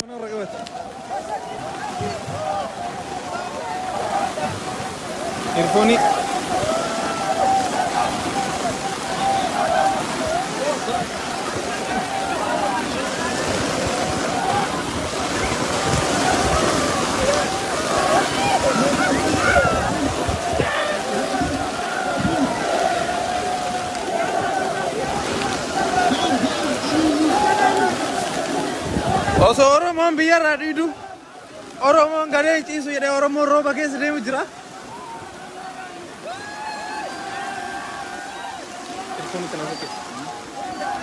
Kanarra qabate. Earphone. Osoo Oromoon biyyarraa dhiidu Oromoon gadee hin ciisu jedhee Oromoon rooba keessa deemu jira. Earphone itti na sokkee.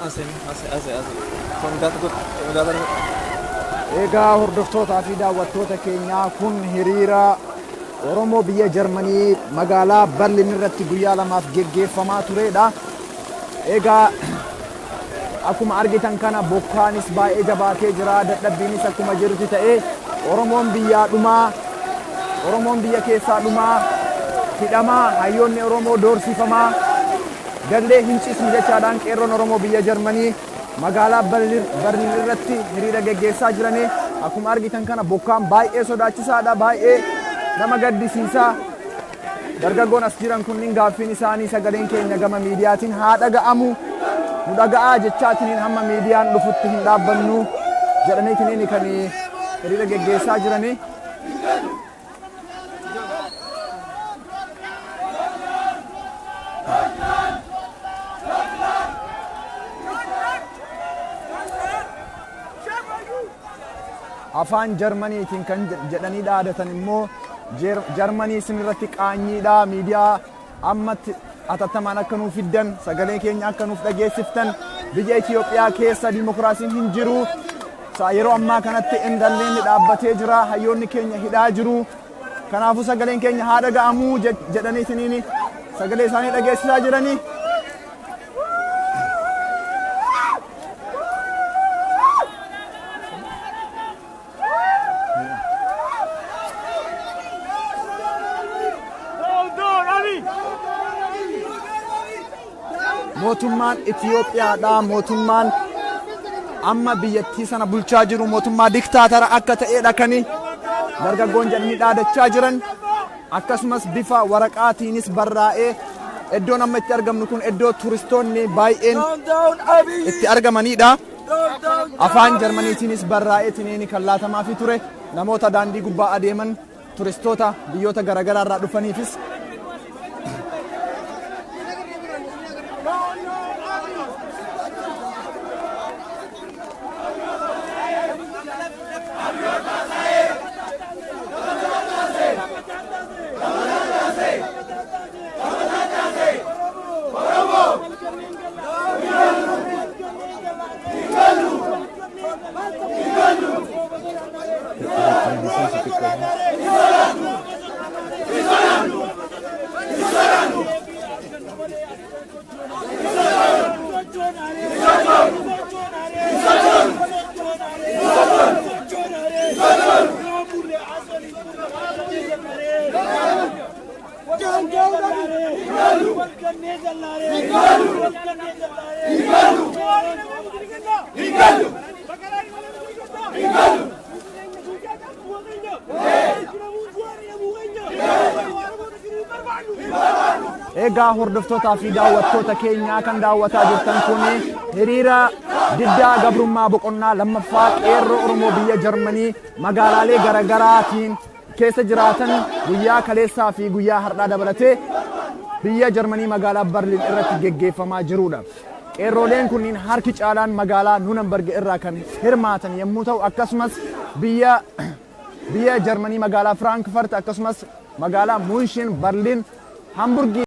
Aseen, asee, asee, asee. Sondaatu godhu, sondaatu godhu. Egaa hordoftootaa fi daawwattoota keenyaa kun hiriira Oromoo biyya Jarmanii magaalaa Berlin irratti guyyaa lamaaf geggeeffamaa turedha. Egaa akkuma argitan kana bokkaanis baay'ee jabaatee jira, dadhabbiinis akkuma jirutti ta'ee Oromoon biyyaa dhumaa, Oromoon biyya keessaa dhumaa, hidhamaa, hayyoonni Oromoo doorsifamaa, gallee hin ciisnu jechaadhaan qeerroon Oromoo biyya Jarmanii magaalaa Berlin irratti hiriira geggeessaa jiranii akkuma argitan kana bokkaan baay'ee sodaachisaadha, baay'ee nama gaddisiisa. Dargaggoon as jiran kunniin gaaffiin isaanii sagaleen keenya gama miidiyaatiin haa dhaga'amu, nu dhaga'aa jechaatiniin hamma miidiyaan dhufutti hin dhaabbannu jedhaniitiniin kan hiriira geggeessaa jiranii. Afaan Jarmaniitiin kan jedhanii dhaadatan immoo Jarmanii isin irratti qaanyiidha, miidiyaa ammatti atattamaan akka nuuf fiddan, sagalee keenya akka nuuf dhageessiftan, biyya Itoophiyaa keessa dimokiraasiin hin jiru. Yeroo ammaa kanatti indalleenni dhaabbatee jira, hayyoonni keenya hidhaa jiru. Kanaafuu sagaleen keenya haa dhaga'amu jedhanii isiniin sagalee isaanii dhageessisaa jiranii. Mootummaan Itiyoophiyaadha. Mootummaan amma biyyattii sana bulchaa jiru mootummaa diktaatara akka ta'edha kan dargaggoon jedhanii dhaadachaa jiran. Akkasumas bifa waraqaatiinis barraa'ee iddoon amma itti argamnu kun iddoo turistoonni baay'een itti argamanidha. Afaan Jarmaniitiinis barraa'eetiniin kan laatamaafii ture namoota daandii gubbaa adeeman turistoota biyyoota garaagaraa irraa dhufaniifis. Egaa hordoftootaa fi daawwattoota keenyaa kan daawwataa jirtan kun hiriira diddaa gabrummaa boqonnaa lammaffaa qeerroo Oromoo biyya Jarmanii magaalaalee garaagaraatiin keessa jiraatan guyyaa kaleessaa fi guyyaa har'aa dabalatee biyya Jarmanii magaalaa Barliin irratti geggeeffamaa jirudha. Qeerrooleen kunniin harki caalaan magaalaa Nunamberg irraa kan hirmaatan yommuu ta'u akkasumas biyya Jarmanii magaalaa Firaankfurt akkasumas magaalaa Munshin, Barliin, Hamburgii